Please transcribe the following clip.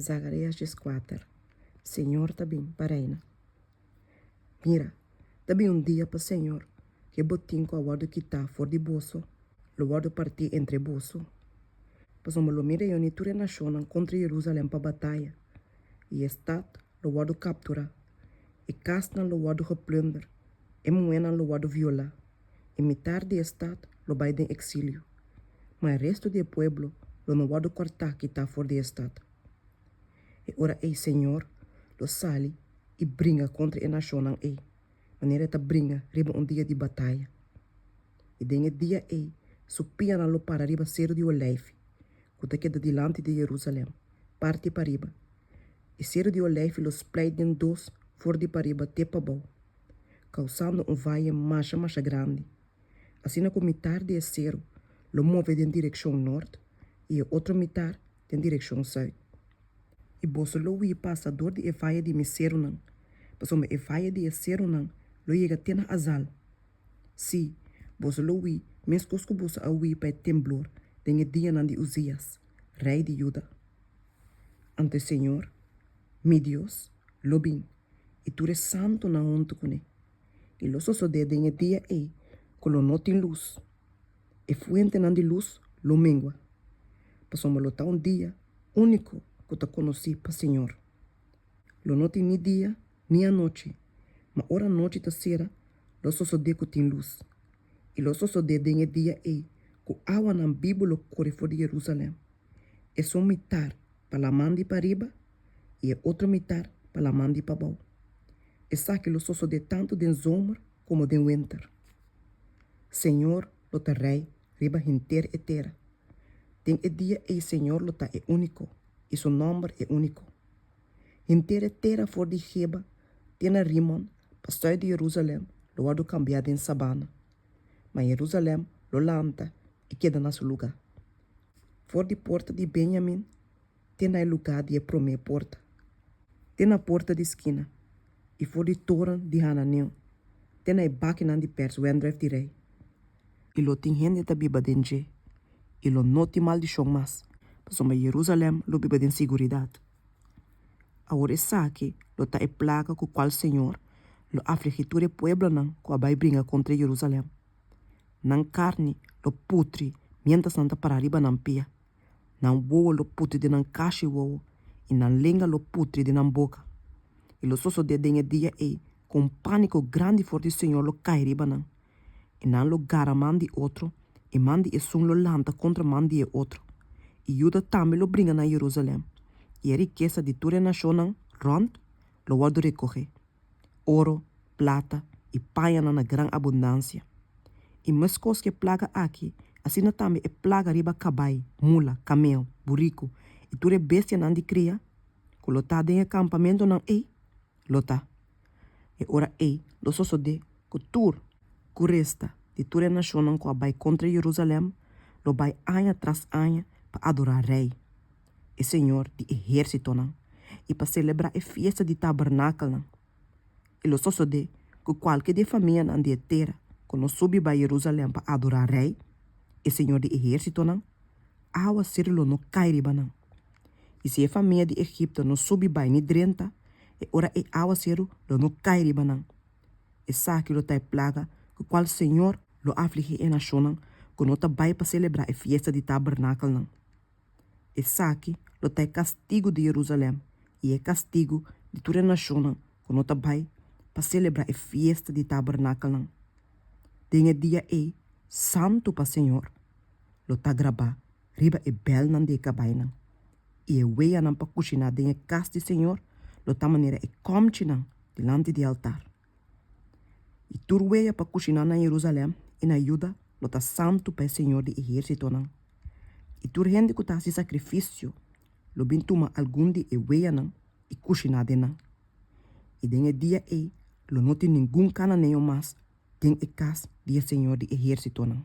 Zakarías 14, Señor ta bin pa reina. Mira, ta bin un dia pa Señor ku e botin ku a wòrdu kitá for di boso lo wòrdu partí entre boso. Pasobra lo mi reuní tur e nashonnan kontra Jerusalèm pa bataya, i e stat lo wòrdu kapturá, e kasnan lo wòrdu geplùnder, e muhénan lo wòrdu violá, i mitar di e stat lo bai den eksilio. Ma e restu di e pueblo lo no wòrdu kòrtá kitá for di e stat. E ora ei Señor lo sali i bringa kontra e nashonnan ei, manera e ta bringa riba un dia di bataya. I den e dia ei su pianan lo para riba Seru di Oleifi, ku ta keda dilanti di Jerusalèm, parti pariba. E Seru di Oleifi lo spleit den dos for di pariba te pabou, kousando un vaye masha masha grandi, asina ku mitar di e seru lo move den direkshon nòrt i e otro mitar den direkshon sùit. I boso lo hui pasa dor di e vaye di mi serunan, pasobra e vaye di e serunan lo yega te na Azal. Sí, boso lo hui meskos ku boso a hui pa e temblor den e dianan di Uzías, rei di Juda. Anto e Señor, mi Dios, lo bin, i tur e santunan huntu kuné, i lo sosodé den e dia ei ku lo no tin lus. E fuentenan di lus lo mengua, pasobra lo ta un dia úniko ku ta konosí pa Señor. Lo no tin ni dia ni anochi, ma ora nochi ta sera lo sosodé ku tin lus. I lo sosodé den e dia ei ku awanan bibu lo kore for di Jerusalèm, esun mitar pa laman di pariba i e otro mitar pa laman di pabou. Esaki lo sosodé tantu den zomer komo den wenter. Señor lo ta Rei riba henter e tera. Den e dia ei Señor lo ta e úniko i su nòmber e úniko. Henter e tera for di Geba te na Rimon pa sùit di Jerusalèm lo wòrdu kambiá den sabana, ma Jerusalèm lo lanta i keda na su lugá. For di porta di Benjamin te na e lugá di e promé porta, te na porta di skina, i for di toren di Hananel te na e bakinan di pèrs wendrùif di rei. I lo tin hende ta biba den dje, i lo no tin maldishon mas, pasobra Jerusalèm lo biba den siguridat. Awor esaki lo ta e plaga ku kual señor lo afligí tur e pueblonan ku a bai bringa kontra Jerusalèm, Nan karni lo putri miéntras nan ta pará riba nan pia. Nan wowo lo putri den nan kashi wowo, i nan lenga lo putri den nan boka. I lo sosodé den e dia ei ku un pániko grandi for di Señor lo kai riba nan, i nan lo gara man di otro, i man di esun lo lanta kontra man di e otro. I Juda tambe lo bringa na Jerusalèm, i e rikesa di tur e nashonnan rònt lo wòrdu rekohé, oro, plata i pañanan na gran abundansia. I meskos ku e plaga aki, asina tambe e plaga riba kabai, mula, kamel, buriku i tur e bestianan di kria ku lo ta den e kampamentonan ei, lo ta. E ora ei lo sosodé ku tur ku resta di tur e nashonnan ku a bai kontra Jerusalèm lo bai aña tras aña pa adorá Rei, e Señor di ehérsitonan, i pa selebrá e Fiesta di Tabernakelnan. I lo sosodé ku kualke di e famianan di e tera ku no subi bai Jerusalèm pa adorá Rei, e Señor di ehérsitonan, áwaseru lo no kai riba nan. I si e famia di Egipto no subi bai ni drenta, e ora ei áwaseru lo no kai riba nan. Esaki lo ta e plaga ku kual Señor lo afligí e nashonnan ku no ta bai pa selebrá e Fiesta di Tabernakelnan. Esaki lo ta e kastigu di Jerusalèm i e kastigu di tur e nashonnan ku no ta bai pa selebrá e Fiesta di Tabernakelnan. Den e dia ei, Santu pa Señor lo ta grabá riba e bèlnan di e kabainan, i e weanan pa kushiná den e kas di Señor lo ta manera e kòmchinan dilanti di altar. I tur wea pa kushiná na Jerusalèm i na Juda lo ta santu pa e Señor di ehérsitonan. I tur hende ku ta hasi sakrifisio lo bin tuma algun di e weanan i kushiná den nan. I den e dia ei lo no tin ningun kananeo mas den e kas di e Señor di ehérsitonan.